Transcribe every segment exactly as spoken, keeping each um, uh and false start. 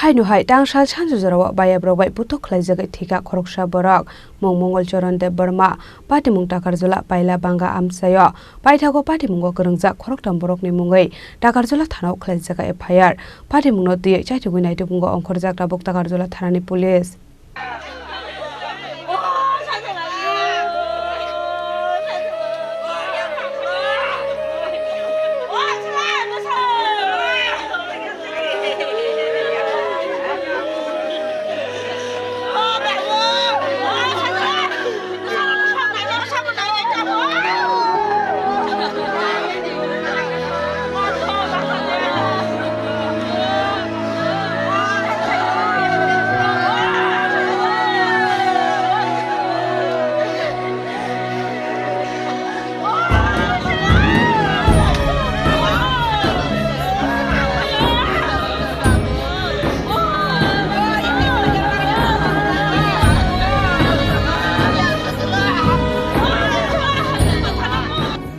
Haino hai tangsal sanjujora o bayabrok bai puthuk khlaijagwi thwikha khoroksa borok, mung Mongol Charan Debbarma, patimung Takarjala Pailabanga amchaio. Paithago patimungo kwrwngjak khoroktham borokni mungwi Takarjala thanao khlaijak F I R. Patimungno twiwi chaitugwi naitumungo ongkhorjak tabuk Takarjala thanani police.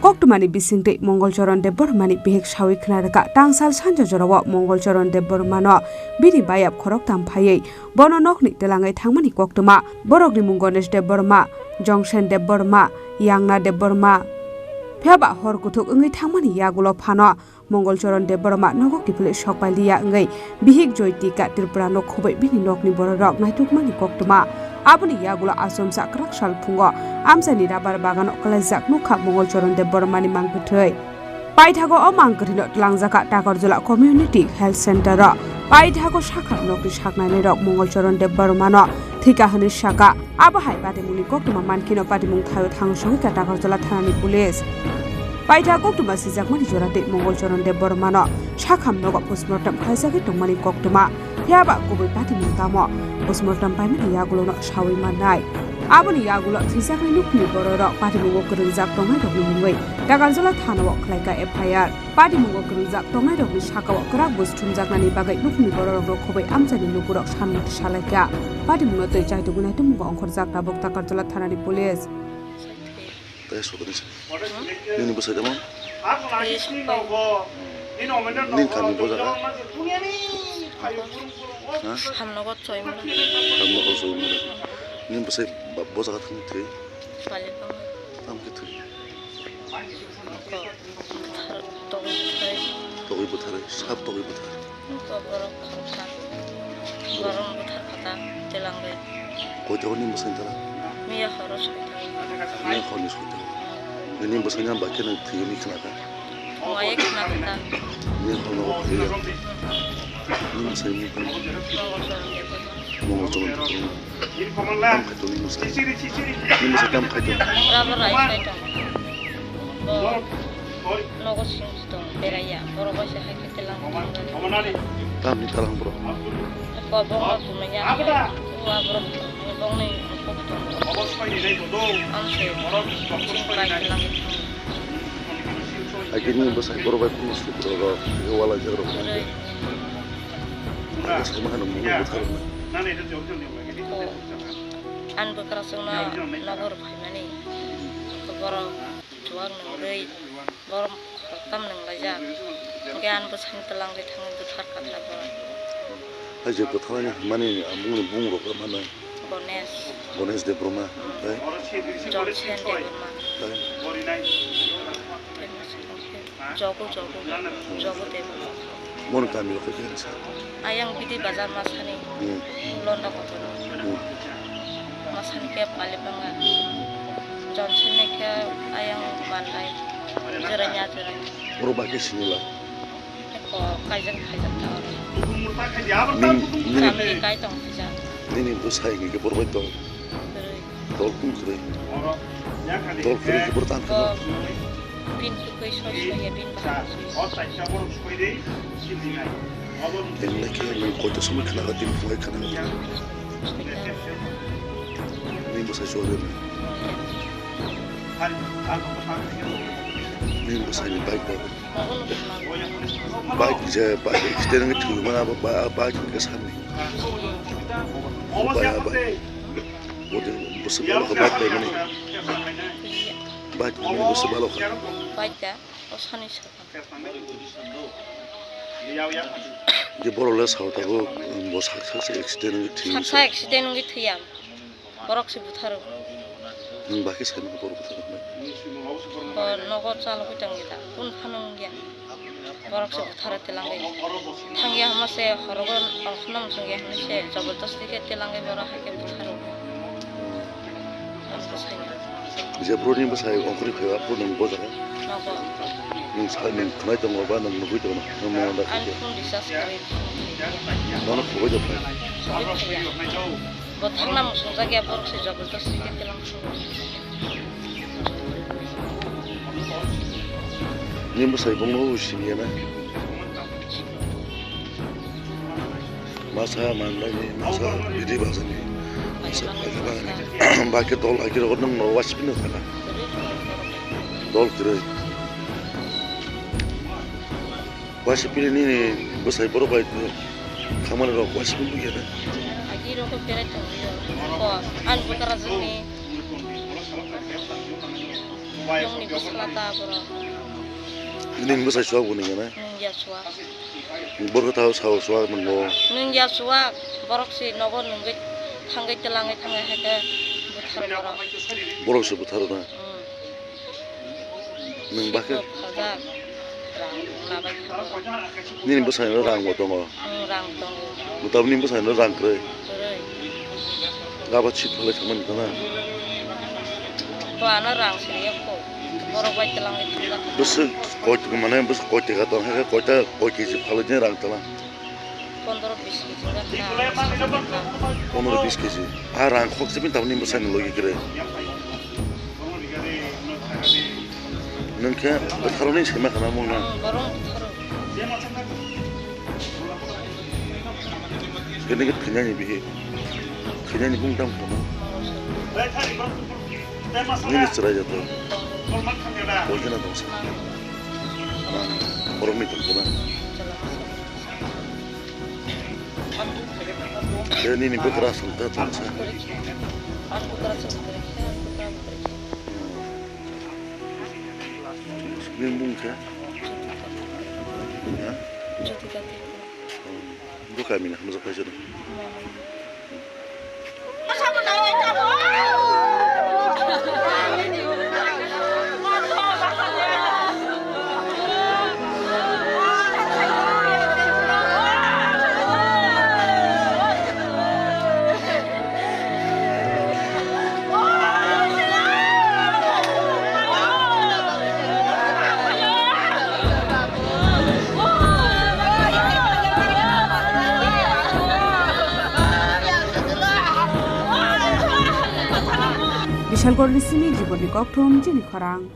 Koktwmani bisingtwi Mongol Charan Debbarmani bihik sawi khna rwkha. Tangsal sanja jorao Mongol Charan Debbarmano bini bayap khoroktham phaiwi bono nokni twlangwi thangmani koktwma. Borokni mung Ganesh Debbarma, Jongsen Debbarma, Yangna Debbarma. Phiyaba hor kuthuk wngwi thangmani yagulo phano Mongol Charan Debbarma nogo kiphilwi sok pai liya wngwi bihik Joytika Tripurano khobwi bini nokni bororok naitukmani koktwma. Aboni yagulo achomsa kwrak sal phungo amchaini rabar bagano kwlaijak nukha Mongol Charan Debbarmani mang bwthwi. Paithago o mang kwthwino twlangjakha Takarjala Community Health Center o. Paithago sakha nokni saknainai rok Mongol Charan Debbarmano thwikha hwnwi sakha. Abo hai patimungni koktwma mankhino patimung thaio thang sogwikha Takarjala thanani police. Paitha koktwma sijakmani jora tei Mongol Charan Debbarmano sakham nogo postmortem khlaijagwi tongmani koktwma. Phiyaba kubui patimung tamo postmortem paimani yagulono sawi mannai. Aboni yagulo thwijaknai nukhungni bororok patimungo kwrwngjak tongnairokni mungwi Takarjala thanao khlaikha F I R. Patimungo kwrwngjak tongnairokni sakao kwrak buj thumjaknani bagwi nukhungni bororokno khobwi amchaini lukurok sanmung salaikha. Patimungno twi chaitugwi naitumungo ongkhorjak tabuk Takarjala thanani police. Tei sotoni se. Nini bwsai tamo? Nini kami bo jaga? Ha? Hamnogo Choimura. Hamnogo Choimura. Nini bwsai ba-, bo jaga thangwi thwi? Palibang. Tamo khe thwi? Ko buthar, togwi buthar. Togwi buthar, sab togwi buthar. Ko borok khaksa. Borok buthar kha ta, telangwi. Koita hor ni bwsai tara? Miya horo soita. Miya hor ni soita. Nini bwsai ni ba khe nang thwi ni khna kha? Wai khna kha ta. Miya hor no thwi ya. Nini bwsai ni khna. Mongol Charan Debbarma. Mongol Charan Debbarma. Tam khai tong ni bwsai. Ni bwsai tam khai tong. Rubber rice khai tong. Bo nogo sing tong beraiya. Borok bai se hai khe telang. Tam ni talang bro. Ko bong no tumanya. Wa borok bong ni kok tong. Am se sing bai telang. Agini bwsai borok bai phungo sukro rok. Wala jagrok. Bwsai ma hano mungwi bwthar rok. Ko. Ani bwkrasongno nogo rw phaimani, borok chuwak nungwi, borok khoroktham nunglaijak. Hwnkhe ani bwsani twlangwi thangwi bwthar kha ta borok. Hai je bwtharnani hwnmani bumungni bumung rok ma nai? Ganesh. Ganesh Debbarma, tei? Jolsen Debbarma. Tei? Jogo, jogo, jogo de. Mon kami rok khe sa. Ayang bidi bazar masani. Hmm. Londa kotor. Hmm. Masani khe pali banga. Johnson ni khe ayang mandai. Jeranya, jeranya. Oro ba khe sinila. Ko kaijak, kaijak ta oro. Ning, ning, kami kai tong khaijak. Nini bwsai ni khe borok bai tong. Kwrwi. Tol kung kwrwi. Tol kwrwi khe borok tang khe. Ko bin kwrwi soi soi ya bin bahai soi. Emne khe nini koito somoi khna kha, tini phungai khna kha. Nini bwsai chwng rwna. Nini bwsai ni bike ba. Bike je bike accident wngwi thwi mano abo ba-, bike hwnkhe sakni. Bai, bai. Bo de bwswk balo kha bike bai mani. Bike bai mani bwswk balo kha. Bike da, o sani saka. Je borok le sao tabuk, bo sak sak se accident wngwi thwi. Saksa accident wngwi thwiya. Borok se butharo. Nwng bakhe sai mano borok butharo hwnwi? Bo nogo chalo hoi tongya da. Kun phano wngya. Borok se butharo telangwi. Thangya hama se horogo ongkhorno muchungya hwnwi se jobordosti khe telangwi borok hai khe butharo. Ang bwsai no. Je bro ni bwsai ongkhorwi phaiba, bro nwng bo jaga? Nogo. Nwng sa, nwng khwnai tongo ba nwng nugwi tongo? Nwng mano da khe? Ani phone recharge kwrwi, phone kwrwi. Nono khoboi da phai? Khoboi phaiya. Bo thangna muchungjak ya, borok se jobordosti khe telang thangwi. Ni bwsai bongno siniya na? Masa manlaini, masa bidi basani, masa paikha bagani. Bakhe dol agirok nwng no wasipino thangkha. Dol kwrwi. Wasipini nini bwsai borok bai khamani rok wasipini lugya da. Agirok berai tongwio. Ko, ani bwkra jwngni. Nungni bwsla ta borok. Nini bwsai chuwak bo nungya na? Nungya chuwak. Borok tao sao chuwak nungbo. Nungya chuwak, borok se nogo nungwi thangwi telangwi thangwi hai khe butharo borok. Borok se butharo na? Hmm. Nwng bakhe? Siko phaljak, rang labai kha borok. Nini bwsai no rang bo tongo? Hmm, rang tongo. Bo tabuk nini bwsai no rang kwrwi? Kwrwi. Gabak seat phalai thangmani kana? To ano rang siri ko. Borok bai twlang bai thangla. Bwswk koi tong mane, bwswk koi teka tong, hai khe koita, koi keji phalai ni rang twlang? Pondro bis keji ga ta. Pondro bis keji. A rang khok sibin tamni bwsai ni logi kre. Nwng khe bwtharo ni sima khana mung na? Hmm, borok bwtharo. Kene ke thwinani bihi. Thwinani bung tam khama. Nini chwrai jato. Boi kheno tongsa. Borok ni tongsa na. Khe nini bwkra songkha tongsa. Nini bung khe? Ha? Jyoti Dati. Bo kami na hamjak paijak. Bishalgarhni simi Jibonni Kokthum chini khorang.